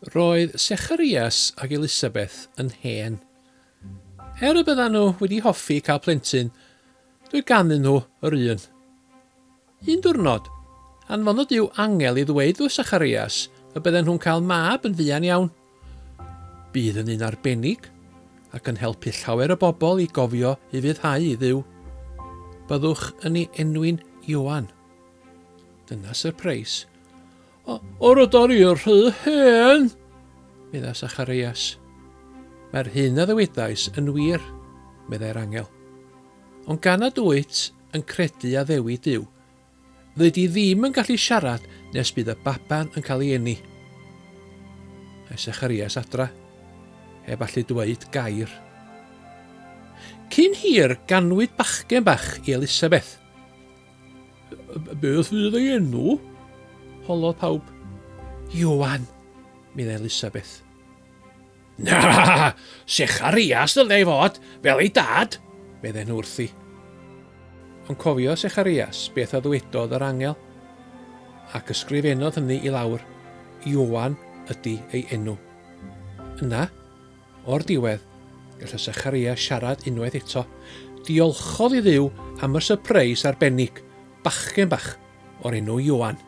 Roedd Secharias ac Elisabeth yn hen. Er y byddan nhw wedi hoffi cael plentyn, doedd ganddyn nhw yr un. Un diwrnod, anfonodd Duw angel i ddweud wrth Secharias y bydden nhw'n cael mab yn fuan iawn. Bydd yn un arbennig ac yn helpu llawer o bobl i gofio ufuddhau i Dduw. Byddwch yn ei enwi'n Ioan. Dyna syrpreis. O, o rydyn ni'n rhy hen, meddai Sacharias. Mae'r hyn a ddywedais yn wir, meddai'r angel. Ond gan nad wyt yn credu addewid Duw, Fyddi di ddim yn gallu siarad nes bydd y baban yn cael ei eni. Aeth Zacharias adra, heb allu dweud gair. Cyn hir, ganwyd bachgen bach i Elisabeth. Beth fydd ei enw? Holodd pawb. Ioan, meddai Elisabeth. Na, Secharias ddylai fod, fel ei dad, medden nhw wrthi. Ond cofio Secharias beth a ddwedodd yr angel, ac ysgrifennodd hynny i lawr, Ioan ydy ei enw. Yna, o'r diwedd, gallai Secharias siarad unwaith eto. Diolchodd i Dduw am y syrpreis arbennig, bachgen bach o'r enw Ioan.